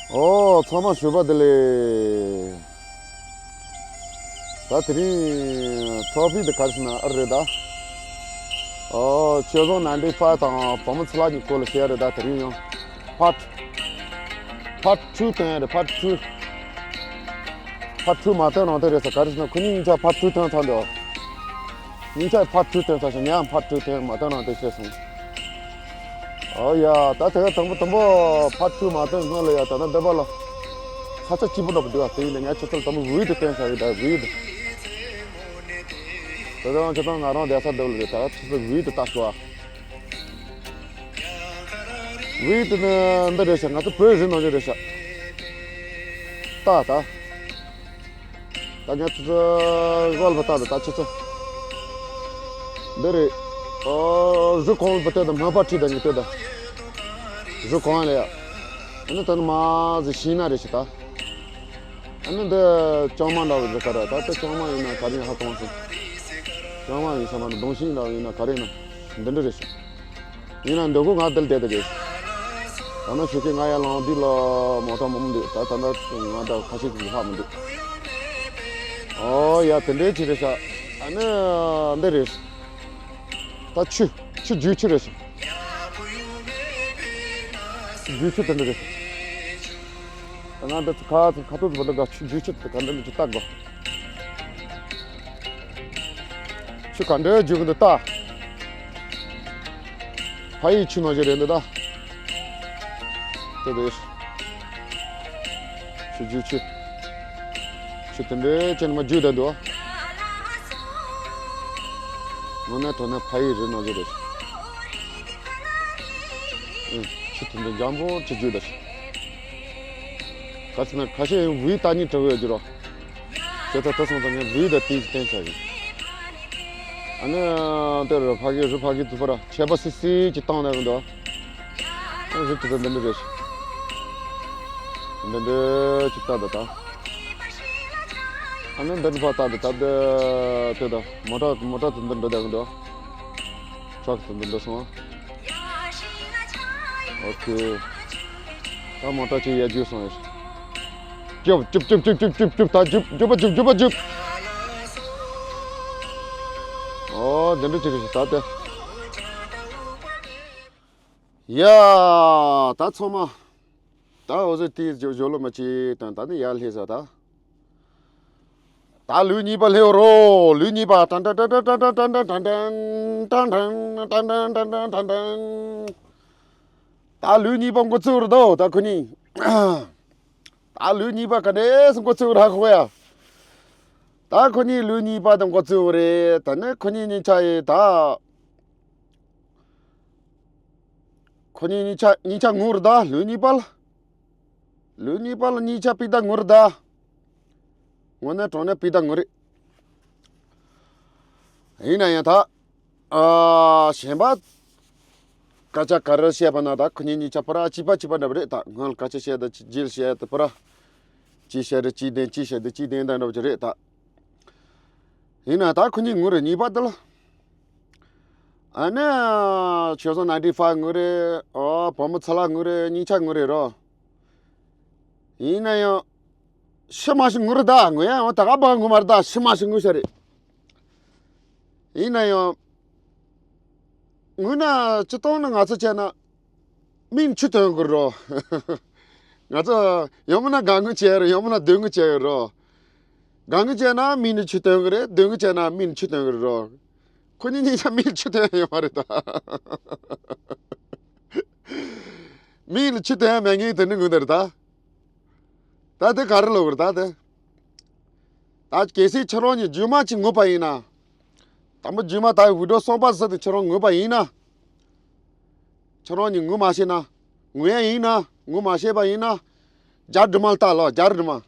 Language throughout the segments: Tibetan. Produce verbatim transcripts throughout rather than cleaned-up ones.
ཨོ། ཚང་མ་ཞུ་བ་བདེ་ལེགས། ད་དེ་རིང་ཐོ་པིག་དེ་ག་རེ་ཟེར་ན་ཨ་རེད་ད། ཨོ། ཆོས་བཟང་ནའིན་ཊི་ཕའིབ་དང་བུ་མོ་ཚེ་ལྷ་གཉིས་སྐོར་ལ་བཤད་རེད་ད། དེ་རིང་ཡང་ཕར་ཕར་ཊུ་བཏོན་རེད། ཕར་ཊུ། ཕར་ཊུ་མ་བཏོན་རང་བཏོན་རེད་ཟེར། ག་རེ་ཟེར་ན་ཁོ་གཉིས་གཉིས་ཆ་ཕར་ཊུ་བཏོན་ཚར་འདུག་གཉིས་ཆ་ཕར་ཊུ་བཏོན་ཚར་ཞིང་ངས་ཡང་ཕར་ཊུ་བཏོན་མ་བཏོན་རང་བཏོན་བཤད་སོང་། ཨོ་ཡ། ད་དེ་ག་དང་པོ་དང་པོ་ཕར་ཊུ་མ་བཏོན་སྔོན་ལ་ཡ། ད་ལྟ་འདི་པ་ལ་ས་ཆ་སྐྱིད་པོ་འདྲ་པོ་འདུག་ཨ། དེ་ཡིན་ན་ངས་ཆུ་ཚོད་དང་པོ་བིའུ་དེ་བཏོན་ཚར་ཡོད་ད། བིའུ་དེ། དེ་རང་ཁྱེད་ཚང་ང་རང་བསྡད་ས་འདི་པ་ལ་རེད། ད་ཆུ་ཚོད་བིའུ་དེ་ལྟ་ཤོག་ཨ། བིའུ་དེ་ནི་འདི་རེད་ཤག་ང་ཚོ་བོད་རིགས་ནང་བཞིན་རེད་ཤག་ལྟ་ད། ད་ངས་ཚོ་ཚོ་གོ་ལ་བ་ལྟ་ད། ད་ཆུ་ཚོད་འདི་རེད། ཨོ། གཞུ་གང་ལ་བ་ལྟོས་ད། སྨན་པ་ཁྲིད་ད་ངས་ལྟོས་ད། གཞུ་གང་ལ་ཡ། ཨ་ནི་ད་ནི་མ་ཟི་ཤིང་ན་རེད་ཤག་ད། ཨ་ནི་འདི་ལྕང་མ་འདྲ་བོ་འདི་ག་རེ། ད་ལྟ་ལྕང་མ་ཡིན་ན་ག་རེ་ཡིན་ཧ་གོ་མ་སོང་། ལྕང་མ་ཡིན་ས་མ་ནི་གདོང་ཤིང་འདྲ་བོ་ཡིན་ན་ག་རེ་ཡིན་ན་འདི་འདྲ་རེད་ཤག་ཡིན་ན་འདོད་གོ་ང་འདིར་བསྡད་དེ་རེད། ད་ནི་ཞུ་གི་ང་ཡར་ལངས་འདི་ལ་མོ་ཊ་མང་པོ་འདུག་ད་ད་ནི་ང་ད་ཁ་ཤས་ཀྱིས་ཧ་མི་འདུག་ཨོ་ཡ། དེ་འདྲའི་ཆུ་རེད་ཤག་ཨ་ནི་འདི་རེད། ད་ཆུ་ཆུ་རྒྱུག་ཆུ་རེད་ཤག་རྒྱུག་ཆུ་དེ་འདྲ་རེད། ད་ང་འདི་ཁ་ཁ་ཐུག་ཏུ་བ་འདི་ག་ཆུ་རྒྱུག་ཆུ་དེ་ག་འདྲ་འདི་ཆུ་ལྟ་དགོས། ཆུ་ག་འདྲའི་རྒྱུག་གི་འདུག་ལྟ། ཕ་ཡི་ཆུ་ནང་བཞིན་རེད་འདི་ད། དེ་དེ། ཆུ་རྒྱུག་ཆུ། ཆུ་དེ་འདྲའི་ཅན་མ་རྒྱུག་བསྡད་འདུག་དངོས་གནས་དྲང་གནས་ཕ་ཡི་རི་ནང་བཞིན་རེད། ཨེ། ཆུ་དེ་འདྲའི་འཇམ་པོ་ཆུ་རྒྱུག་བསྡད། ག་ཚོད་ན་ཁ་ཤས་ཡང་བུའི་ལྟ་ཉིན་དྲི་བའི་རྒྱུ་རོ། བྱས་ཙང་དེ་སོང་ཙང་ངས་བུའི་ད་དེའི་བསྟན་བྱ་ཡིན། ཨ་ནི་དེར་ཕ་གི་རི་ཕ་གི་དུ་པར་ཆད་པ་སི་སི་གྱི་བཏང་ནས་འདུག་ཨ་ནི་རི་དུ་ད་འདི་འདྲ་རེད། འདི་འདྲ་གྱི་ལྟ་ད་ད། ཨ་ནི་འདི་འདྲ་ཕ་ལྟ་ད་ད་འདི་དེ་ད་མོ་ཊ་མོ་ཊ་དུ་འདི་འདྲ་ད་འདུག་ཊྲག་དུ་འདི་འདྲ་སོང་། ཨོ་ཁེ། ད་མོ་ཊ་ཅིག་ཡར་རྒྱུག་སོང་ཡོད། རྒྱུག་རྒྱུག་རྒྱུག་རྒྱུག་རྒྱུག་རྒྱུག་ད་རྒྱུག་རྒྱུག་པ་རྒྱུག་རྒྱུག་པ་རྒྱུག་ཨོ་འདི་འདྲ་ཅིག་རེད་ད་དེ། ཡ། ད་ཚང་མ། ད་འོ་ཟེར་དེའི་ཇོ་ཇོ་ལོ་མ་ཅིག་དང་ད་ནི་ཡར་སླེབས་ས་ད། ད་ལུག་གཉིས་པ་སླེབས་རོ། ལུག་གཉིས་པ་ཏན་ཏན། ད་ལུག་གཉིས་པ་འགོ་བཙུགས་རེད་དོ་ད་ཁོ་གཉིས། ད་ལུག་གཉིས་པ་ག་ནས་སུ་འགོ་བཙུགས་ར་ཁོ་ཡ། ད་ཁོ་གཉིས་ལུག་གཉིས་པ་དང་འགོ་བཙུགས་རེད། ད་ནི་ཁོ་གཉིས་གཉིས་ཆ་ཡི་ད། ཁོ་གཉིས་གཉིས་ཆ་གཉིས་ཆ་ངུ་རེད་ད་ལུག་གཉིས་པ་ལ། ལུག་གཉིས་པ་ལ་གཉིས་ཆ་པི་ད་ངུ་རེད་ད། དངོས་གནས་དྲང་གནས་པི་ད་ངུ་རེད། ཡིན་ན་ཡང་ད། ཨ། གཞན་པ། སྐད་ཆ་ག་རེ་བཤད་པ་ན་ད་ཁོ་གཉིས་གཉིས་ཆ་པ་ར་གཅིག་པ་གཅིག་པ་འདྲ་བ་རེད་ད། སྔོན་ལ་སྐད་ཆ་བཤད་ད་གཅིག་རྗེས་བཤད་ད་པ་ར། གཅིག་བཤད་ད་གཅིག་བདེན་གཅིག་བཤད་ད་གཅིག་བདེན་ད་འདྲ་བ་ཅིག་རེད་ད། ཡིན་ན་ད་ཁོ་གཉིས་ངུ་རེད་གཉིས་པ་དེ་ལ། ཨ་ནི། ཆོས་བཟང་ནའིན་ཊི་ཕའིབ་ངུ་རེད། ཨོ་བུ་མོ་ཚ་ལ་ངུ་རེད། གཉིས་ཆ་ངུ་རེད་རོ། ཡིན་ན་ཡང་། ཤི་མ་ཤི་ངུ་རེད་ད། ངུ་ཡ་ཡང་ད་ག་པ་ངུ་མ་རེད་ད། ཤི་མ་ཤི་ངུ་ཤ་རེད། ཡིན་ན་ཡང་། ངུ་ན་སྤྱི་བཏང་ནི་ང་ཚོ་བྱས་ན། མིག་ནས་ཆུ་ཐོན་གི་རོ། ང་ཚོ་ཡང་མིན་ན་དགའ་ངུ་བྱས་རེད། ཡང་མིན་ན་སྡུག་ངུ་བྱས་ཡོད་རོ། དགའ་ངུ་བྱས་ན་མིག་ནས་ཆུ་ཐོན་གི་རེད། སྡུག་ངུ་བྱས་ན་མིག་ནས་ཆུ་ཐོན་གི་རེད་རོ། ཁོ་གཉིས་གཉིས་ཆ་མིག་ནས་ཆུ་ཐོན་ཡོད་མ་རེད་ད། མིག་ནས་ཆུ་ཐོན་ཡ་མེད་ངེས་དེ་ནི་ངུ་འདི་རེད་ད། ད་དེ་ག་རེ་ལབ་དགོས་རེད་ད་དེ། ད་གལ་སྲིད་ཁྱེད་རང་གཉིས་རྗེས་མ་ཅིག་ངུས་པ་ཡིན་ན། དང་པོ་རྗེས་མ་ད་བི་ཌིའོ་གསུམ་པ་ཟེར་དུས་ཁྱེད་རང་ངུས་པ་ཡིན་ན། ཁྱེད་རང་གཉིས་ངུ་མ་ཤེས་ན། ངུ་ཡ་ཡིན་ན། ངུ་མ་ཤེས་པ་ཡིན་ན། རྒྱ་སྒྲོལ་མ་ལ་ལྟ་ལོ། རྒྱ་སྒྲོལ་མ།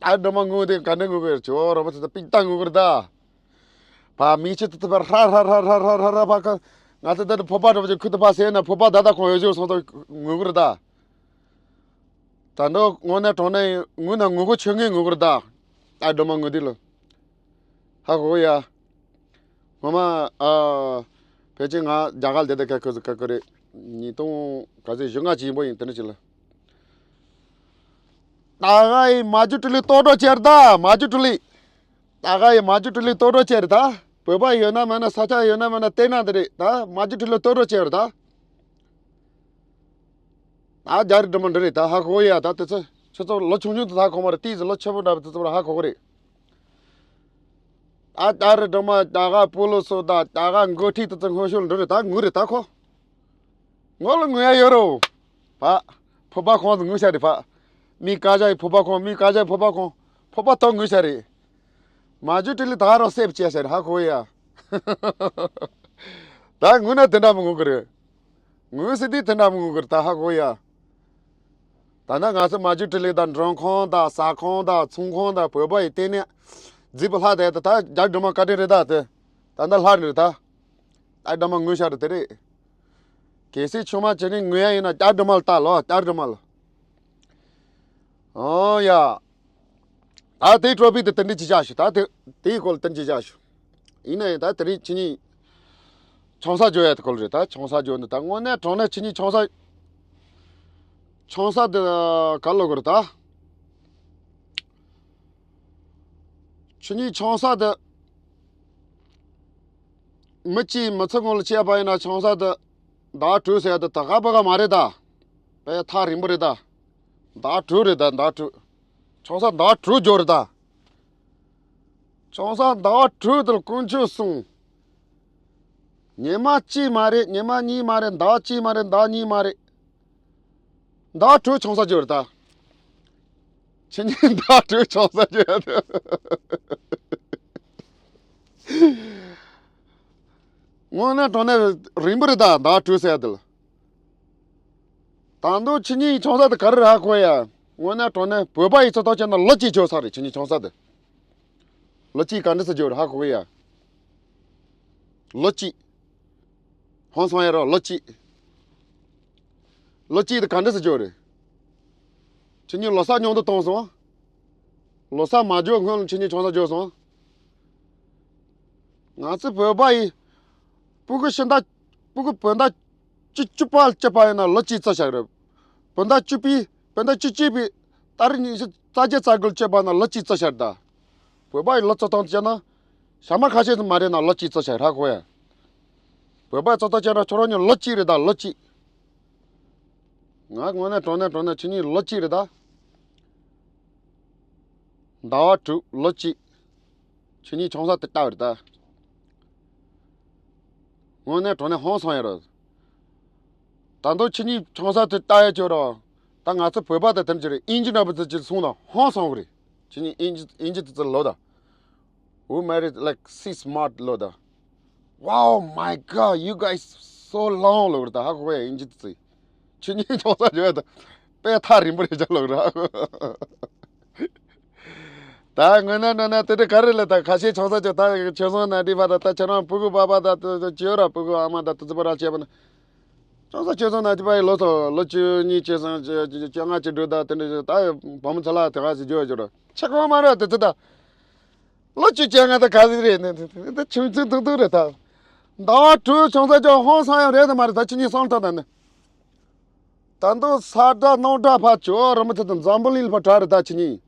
རྒྱ་སྒྲོལ་མ་ངུ་དེ་ག་འདྲ་ངུ་གི་རེད། ཁྱོད་རོ་མ་ཚོ་ད་པིག་ཏ་ངུ་གི་རེད་ད། ཕ་མི་ཆེ་ཏི་ཏི་ཕ་ར་ར་ར་ར་ར་ར་ར་ར་ཕ་ཁ། ང་ཚོ་ད་ཕོ་པ་འདྲ་བ་ཅིག་ཁུ་ཏི་ཕ་ཟེར་ན་ཕོ་པ་ད་ད་གང་ཡོད་ཅིག་སོང་ད་ངུ་གི་རེད་ད། ད་འདྲ་དངོས་གནས་དྲང་གནས་ངུ་ན་ངུ་གོ་ཆོད་ངེས་ངུ་གི་རེད་ད། ཨ་སྒྲོལ་མ་ངུ་དུས་ལ། ཧ་གོ་གོ་ཡ། ངོ་མ་ཨ། ཕལ་ཆེར་ང་རྒྱ་གར་བསྡད་ད་ཁ་ཁོ་ཁ་ཁོ་རེད། ཉིས་སྟོང་ག་ཚོད་བཞི་ལྔ་ཅིག་ཡིན་པོ་ཡིན་དེ་འདྲ་ཅིག་ལ། ད་ག་ཡི་མ་རྒྱུ་ཀྲི་ལི་ལྟོ་འགྲོ་ཁྱེར་ད་མ་རྒྱུ་ཀྲི་ལི། ད་ག་ཡི་མ་རྒྱུ་ཀྲི་ལི་ལྟོ་འགྲོ་ཁྱེར་ད། བོད་པ་ཡོད་ན་མེད་ན་ས་ཆ་ཡོད་ན་མེད་ན་བལྟས་ན་འདི་རེད་ད་མ་རྒྱུ་ཀྲི་ལི་ལྟོ་འགྲོ་ཁྱེར་ད། ད་རྒྱ་རི་འགྲོ་མ་འདི་རེད་ད་ཧ་གོ་ཡ་ད་དེ་ཚོ་ཁྱོད་ཚོ་ལོ་ཆུང་ཆུང་དུ་ད་ཧ་གོ་མ་རེད་ཏིས་ལོ་ཆེན་པོ་འདྲ་བ་དེ་ཚོ་ཧ་གོ་གི་རེད། ད་རྒྱ་རི་འགྲོ་མ་རྒྱ་ག་པོ་ལོ་སོ་ད་རྒྱ་ག་འགོ་ཁྲིད་དེ་ཚོ་སྔོན་ཤོར་འདི་རེད་ད་ངུ་རེད་ད་ཁོ། ངོ་ལ་ངུ་ཡ་ཡོད་རོ། ཕ། ཕོ་པ་ཁོང་དུ་ངུ་ཤ་རེ་ཕ། མི་ཀ་ཞ་ཡི་ཕོ་པ་ཁོང་མི་ཀ་ཞ་ཡི་ཕོ་པ་ཁོང་། ཕོ་པ་ཐོག་ངུ་ཤ་རེ། མ་ཇུ་ཏི་ལི་ད་རོ་སེབ་ཅེ་ཤ་རེ་ཧ་གོ་ཡ། ད་ངུ་ན་དེ་འདྲ་མི་ངུ་གི་རེད། ངུ་སི་དི་དེ་འདྲ་མི་ངུ་གི་རེད་ད་ཧ་གོ་ཡ། ད་ན་ང་ཚོ་མ་ཇུ་ཏི་ལི་དང་མགྲོན་ཁང་དང་ཟ་ཁང་དང་ཚོང་ཁང་དང་བོད་པ་ཡི་ལྟེ་གནས། རྫི་པོ་ལྷ་དེ་ད་ད་རྒྱ་སྒྲོལ་མ་བཀའ་དྲིན་རེད་ད་དེ། ད་ད་ལྷ་རེད་ད། ད་སྒྲོལ་མ་ངུ་ཤ་རེ་དེ་རེད། གལ་སྲིད་ཆུང་མ་བྱས་ནས་ངུ་ཡ་ཡིན་ན་སྐྱ་སྒྲོལ་མ་ལ་ལྟ་ལོ་སྐྱ་སྒྲོལ་མ་ལ། ཨོ་ཡ། ད་དེའི་ཊོ་པིག་དེ་དེ་འདྲ་ཅིག་བཞག་ཞུ་ད་དེ་དེའི་སྐོར་ལ་དེ་འདྲ་ཅིག་བཞག་ཞུ། ཡིན་ན་ཡང་ད་དེ་རིང་ཁྱེད་གཉིས་ཆང་ས་འཇོག་ཡ་དེ་སྐོར་རེད་ད་ཆང་ས་འཇོག་འདི་ད་དངོས་གནས་དྲང་གནས་ཁྱེད་གཉིས་ཆང་ས་ཆང་ས་དེ་ག་ལོ་གི་རེད་ད། ཁྱེད་གཉིས་ཆང་ས་དེ། མི་གཅིག་མི་ཚེ་སྔོན་ལ་བཤད་པ་ཡིན་ན་ཆང་ས་དེ། ཟླ་བ་དྲུག་ཟེར་ཡ་དེ་ད་ག་པ་ག་མ་རེད་ད། དཔེ་ཐག་རིང་པོ་རེད་ད། ཟླ་བ་དྲུག་རེད་ད་ཟླ་བ་དྲུག་ཆང་ས་ཟླ་བ་དྲུག་འགྱོ་རེད་ད། ཆང་ས་ཟླ་བ་དྲུག་དེ་ལ་དཀོན་མཆོག་གསུམ། ཉི་མ་གཅིག་མ་རེད་ཉི་མ་གཉིས་མ་རེད་ཟླ་བ་གཅིག་མ་རེད་ཟླ་བ་གཉིས་མ་རེད། ཟླ་བ་དྲུག་ཆང་ས་འཇོག་རེད་ད། ཁྱེད་གཉིས་ཟླ་བ་དྲུག་ཆང་ས་འཇོག་ཡ་དེ། དངོས་གནས་དྲང་གནས་རིང་པོ་རེད་ད་ཟླ་བ་དྲུག་ཟེར་ཡ་དེ་ལ། ད་དུང་ཁྱེད་གཉིས་ཆང་ས་དེ་ག་རེ་རག་གོ་ཡ། དངོས་གནས་དྲང་གནས་བོད་པ་ཡི་ཚོ་ཐོག་བྱས་ན་ལོ་གཅིག་འཇོག་ས་རེད་ཁྱེད་གཉིས་ཆང་ས་དེ། ལོ་གཅིག་ག་འདྲ་སེ་འཇོག་རེད་ཧ་གོ་གི་ཡ། ལོ་གཅིག་ཧང་སང་ཡ་རོ་ལོ་གཅིག་ལོ་གཅིག་དེ་ག་འདྲ་སེ་འཇོག་རེད། ཁྱེད་གཉིས་ལོ་གསར་ཉུང་དུ་བཏང་སོང་། ལོ་གསར་མ་འཇོག་སྔོན་ལ་ཁྱེད་གཉིས་ཆང་ས་འཇོག་སོང་། ང་ཚོ་བོད་པ་ཡི། སྤུ་གུ་ཤི་ཟླ། སྤུ་གུ་བོད་ཟླ། བཅུ་བཅུ་པ་ལ་སྐྱེས་པ་ཡིན་ན་ལོ་གཅིག་རྩི་བཞག་རེད། བོད་ཟླ་བཅུ་པའི་བོད་ཟླ་བཅུ་གཅིག་པའི་ཏ་རིག་ཉི་ཤུ་རྩ་བརྒྱད་རྩ་དགུ་ལ་སྐྱེས་པ་ན་ལོ་གཅིག་རྩི་བཞག་རེད་ད། བོད་པ་ཡི་ལོ་རྩི་སྟངས་བྱས་ན། ཞག་མ་ཁ་ཤས་ཙམ་མ་རེད་ན་ལོ་གཅིག་རྩི་བཞག་ར་གོ་ཡ། བོད་པ་རྩི་སྟངས་བྱས་ན་ཁྱོད་རང་ཉིད་ལོ་གཅིག་རེད་ད་ལོ་གཅིག་ང་དངོས་གནས་དྲང་གནས་དྲང་གནས་ཁྱེད་གཉིས་ལོ་གཅིག་རེད་ད། ཟླ་བ་དྲུག་ལོ་གཅིག་ཁྱེད་གཉིས་ཆང་ས་དེ་ལྟ་བ་རེད་ད། དངོས་གནས་དྲང་གནས་ཧང་སང་ཡ་རེད། ད་དུང་ཁྱེད་གཉིས་ཆང་ས་དེ་ལྟ་ཡ་ཁྱོད་རང་། ད་ང་ཚོ་བོད་པ་དང་དེ་འདྲ་རེད་ཨིན་ཇི་འདྲ་པོ་དེ་ཅིག་སོང་ན་ཧང་སང་གི་རེད། ཁྱེད་གཉིས་ཨིན་ཇི་ཨིན་ཇི་དེ་ཚོ་ལོ་ད། We married like six months ལོ་ད། Wow my god you guys so long ལོ་རེད་ད་ཧ་གོ་ཡ་ཨིན་ཇི་དེ་ཚོ། ཁྱེད་གཉིས་ཆང་ས་ཅོ་ཡ་ད། དཔེ་ཐག་རིང་པོ་རེད་ཅག་ལོ་ར། ད་དངོས་གནས་དངོས་གནས་དེ་འདྲ་ག་རེ་ལ་ད་ཁ་ཤས་ཆང་ས་ཅོ་ད་ཆོས་སོང་ན་འདི་བ་ད་ད་ཁྱེད་རང་སྤུ་གུ་པ་པ་ད་ད་ཅོ་ར་སྤུ་གུ་ཨ་མ་ད་ད་ཙི་པ་ར་བྱས་པ་ན། ཆང་ས་ཆོས་སོང་ན་འདི་བ་ཡི་ལོ་ཚོ་ལོ་བཅུ་གཉིས་བཅུ་སོང་བཅོ་ལྔ་བཅུ་དྲུག་ད་དེ་འདྲ་ད་བུ་མོ་ཚ་ལ་དེ་ག་ཟིག་ཅོ་ཡ་ཅོ་ར་ཆེ་གོ་མ་ར་དེ་ཙི་ད། ལོ་བཅུ་བཅོ་ལྔ་ད་ག་ཟིག་རེད་ནི་ད་ཆུང་ཆུང་ཐུང་ཐུང་རེད་ད། ཟླ་བ་དྲུག་ཆང་ས་ཅོ་ཧང་སང་ཡང་རེད་ད་མ་རེད་ད་ཁྱེད་གཉིས་སང་ད་ད་ནི། ད་དུང་ས་དགྲ་གནམ་དགྲ་ཕར་ཅོ་རི་མོ་ཚོ་དང་འཛམ་བུ་གླིང་ལ་ཕར་གྲགས་རེད་ད་ཁྱེད་གཉིས།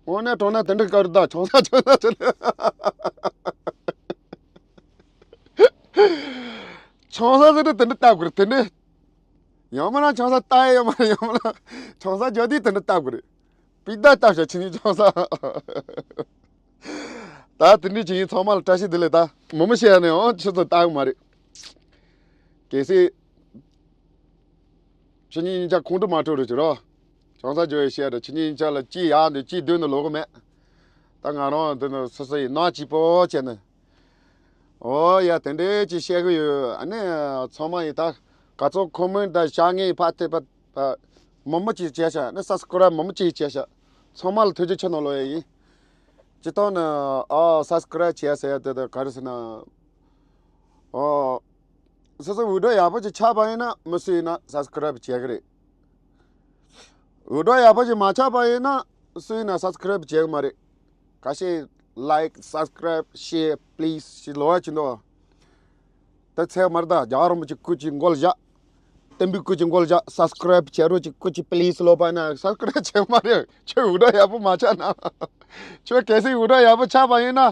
དངོས་གནས་དྲང་གནས་དེ་འདྲ་དཀའ་རེད་ད་ཆང་ས་ཆང་ས་ཆང་ས། ཆང་ས་ཟེར་ནས་དེ་འདྲ་ལྟ་དགོས་རེད་དེ་འདྲ། ཡང་མིན་ན་ཆང་ས་ལྟ་ཡ་ཡང་མིན་ན་ཡང་མིན་ན་ཆང་ས་རྒྱག་དུས་དེ་འདྲ་ལྟ་དགོས་རེད། པི་ད་ལྟ་བྱ་ཁྱེད་གཉིས་ཆང་ས། ད་དེ་འདྲའི་ཁྱེད་གཉིས་ཚང་མ་ལ་བཀྲ་ཤིས་བདེ་ལེགས་ད་མོ་མོ་བཤད་ནས་ཨང་ཆུ་ཚོད་བཏང་མ་རེད། གལ་སྲིད། ཁྱེད་གཉིས་གཉིས་ཆ་ཁོང་ཁྲོ་མ་ཁྲོ་རེད་ཅེས་རོ། ཆང་ས་ཇོ་ཡི་བཤད་རེད་ཁྱེད་གཉིས་གཉིས་ཆ་ལ་ཅི་ཡག་འདུག་ཅི་སྡོད་འདུག་ལོག་གི་མེད། ད་ང་རང་འདི་ནི་སོ་སོ་ཡི་ནང་གཅིག་པོ་བྱས་ནས། ཨོ་ཡ་དེ་འདྲའི་ཅིག་བཤད་གི་ཡོད་ཨ་ནི་ཚང་མ་ཡི་ད་ག་ཚོད་ཁོ་མེན་ད་བྱ་ངེས་ཕ་ཐེ་པ་ཕ། མོ་མོ་ཅིག་བྱས་ཤག་ནི་སབ་སི་ཀ་རབ་མོ་མོ་ཅིག་བྱས་ཤག་ཚང་མ་ལ་ཐུགས་རྗེ་ཆེ་གནང་ལོ་ཡ་ཡིན། ཅི་ཐོག་ནི་ཨ་སབ་སི་ཀ་རབ་བྱས་ཟེར་ཡ་དེ་ད་ག་རེ་ཟེར་ན། ཨོ། སོ་སོ་འུར་སྒྲོག་ཡག་པོ་ཅིག་ཆགས་པ་ཡིན་ན་མི་སུ་ཡིན་ན་སབ་སི་ཀ་རབ་བྱེད་གི་རེད། འུར་སྒྲོག་ཡག་པོ་ཅིག་མ་ཆགས་པ་ཡིན་ན་སུ་ཡིན་ན་སབ་སི་ཀ་རབ་བྱེད་གི་མ་རེད། ཁ་ཤས་ལའིཀ་སབ་སི་ཀ་རབ་ཤེར་པི་ལི་སི་ཞེས་ལོ་བ་ཅིག་འདུག་ད་ཚེ་མར་ད་རྒྱལ་བ་རིན་པོ་ཆེ་སྐུ་ཅིག་མགོ་ལ་བཞག་གཏན་པའི་སྐུ་གྱི་མགོ་ལ་བཞག་སབ་སི་ཀ་རེབ་བྱེད་རོགས་གྱིས། སྐུ་གྱི་པི་ལི་སི་ལོ་པ་ན་སབ་སི་ཀ་རེབ་བྱེད་མ་རེད། ཁྱོད་འུར་སྒྲ་ཡག་པོ་མ་ཆགས་ན། ཁྱོད་གལ་སྲིད་འུར་སྒྲ་ཡག་པོ་ཆགས་པ་ཡིན་ན།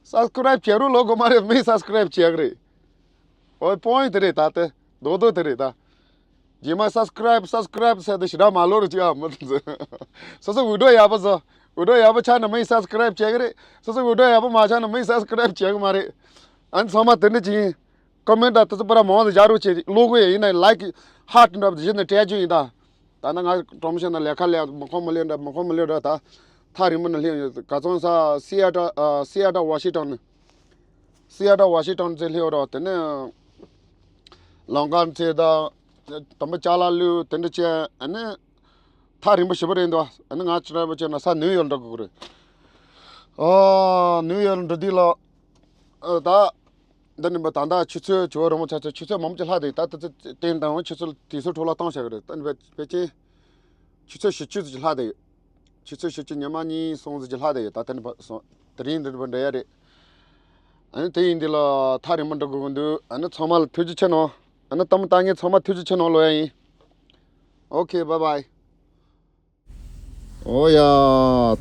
སབ་སི་ཀ་རེབ་བྱེད་རོགས་ལོ་དགོས་མ་རེད། མི་སབ་སི་ཀ་རེབ་བྱེད་གི་རེད། ཨོ་པོ་ཡིན་ཊི་དེ་རེད་ད། དེ་རྡོག་རྡོག་དེ་རེད་ད། རྗེས་མ་སབ་སི་ཀ་རེབ་སབ་སི་ཀ་རེབ་ཟེར་དེ་ཞེ་དྲག་མ་ལོ་རུ་ཅིག་ཨ་མི་འདུག་སོ་སོ་འུར་སྒྲ་ཡག་པོ་བཟོ། འུར་སྒྲ་ཡག་པོ་ཆགས་ན་མི་སབ་སི་ཀ་རེབ་བྱེད་གི་རེད། སོ་སོ་འུར་སྒྲ་ཡག་པོ་མ་ཆགས་ན་མི་སབ་སི་ཀ་རེབ་བྱེད་གི་མ་རེད། ཨ་ནི་ཚང་མ་དེ་འདྲ་ཅིག་ཡིན། ཀོ་མེན་ཊ་ད་ཚོ་པར་མང་ལ་བཞག་རོགས་བྱེད། ཀློག་གི་ཡིན་ན་ལའིཀ་ཧར་ཊི་འདྲ་བཞི་ནས་སྤྲད་རྒྱུ་ཡིན་ད། ད་ནི་ང་གྲོང་གཤིས་ནང་ལས་ཀ་ལས་མི་ཁོམ་མི་ལེན་འདྲ་མི་ཁོམ་མི་ལེན་འདྲ་ད། ཐག་རིང་པོ་ནས་སླེབས་ཡོད། ག་ཚོད་ས་སི་ཨེ་ཊལ་ཨ་སི་ཨེ་ཊལ་ཝ་ཤིང་ཊོན་ནས། སི་ཨེ་ཊལ་ཝ་ཤིང་ཊོན་ཚེ་སླེབས་རོགས། དེ་ནས་ལམ་ཁ་ཚེ་ད་དུམ་བུ་ཅ་ལག་བླུགས་དེ་འདྲ་བྱས། ཨ་ནི་ཐག་རིང་པོ་ཞེ་པོ་རེད་འདུག་ཨ་ནི་ང་ཅི་འདྲ་བྱས་ན་ས་ནིའུ་ཡོག་འགྲོ་དགོས་ཀྱི་རེད། ཨ་ནིའུ་ཡོག་འགྲོ་དུས་ལ་ཨ་ད། འདི་ནི་མི་ད་ལྟ་ཆུ་ཚོད་བཅུ་པ་རིང་མོ་ཆ་ཚོད་ཆུ་ཚོད་མང་པོ་ཅིག་ལྷག་བསྡད་ཡོད། ད་ལྟ་ཚོད་བསྟན་དང་ཆུ་ཚོད་དུས་ཚོད་འཕྲོ་བརླག་བཏང་བྱ་གི་རེད། ད་ནི་ཕལ་ཕལ་ཆེར་ཆུ་ཚོད་བཞི་བཅུ་ཙམ་ཅིག་ལྷག་བསྡད་ཡོད། ཆུ་ཚོད་བཞི་བཅུ་ཉི་མ་གཉིས་གསུམ་ཙམ་ཅིག་ལྷག་བསྡད་ཡོད། ད་ལྟ་ནི་ཕ་སོང་དེ་རིང་འདི་འདྲ་འདྲ་ཡ་རེད། ཨ་ནི་དེ་ཡིན་དུས་ལ་ཐག་རིང་མོ་འགྲོ་དགོས་ཀྱི་འདུག་ཨ་ནི་ཚང་མ་ལ་ཐུགས་རྗེ་ཆེ་གནང་། ཨ་ནི་ལྟད་མོ་ལྟ་མཁན་ཚང་མ་ཐུགས་རྗེ་ཆེ་གནང་ལོ་ཡ་ཡིན། ཨོ་ཁེ་བཱའི་བཱའི། ཨོ་ཡ།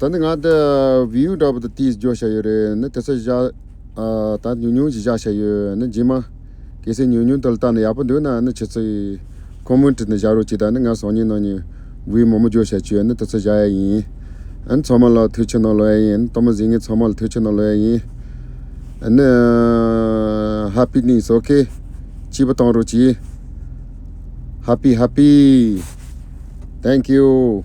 ད་ནི་ང་འདི་བིའུ་འདྲ་པོ་དེ་ཏིས་འཇོག་བྱ་ཡོད་རེད། ནི་དེ་ཚོ་བཞག་ཨ་ད་ཉུང་ཉུང་ཞིག་བཞག་བྱ་ཡོད། ནི་རྗེས་མ་གལ་སྲིད་ཉུང་ཉུང་དེ་ལ་བལྟས་ན་ཡག་པོ་འདུག་ན་ནི་ཁྱེད་ཚོས་ཀོ་མེན་ཊི་ནས་བཞག་རོགས་གྱིས། ད་ནི་ང་སང་ཉིན་གནངས་ཉིན་བིའུ་མང་པོ་འཇོག་བྱ་ཆོག་ནི་དེ་ཚོ་བཞག་ཡ་ཡིན། ཨ་ནི་ཚང་མ་ལ་ཐུགས་རྗེ་གནང་ལོ་ཡ་ཡིན། ལྟད་མོ་གཟིགས་མཁན་ཚང་མ་ལ་ཐུགས་རྗེ་གནང་ལོ་ཡ་ཡིན། ཨ་ནི་ཧེ་པི་ནི་ཨིས་ཨོ་ཁེ། སྐྱིད་པོ་གཏོང་རོགས་གྱིས། Happy, happy. Thank you.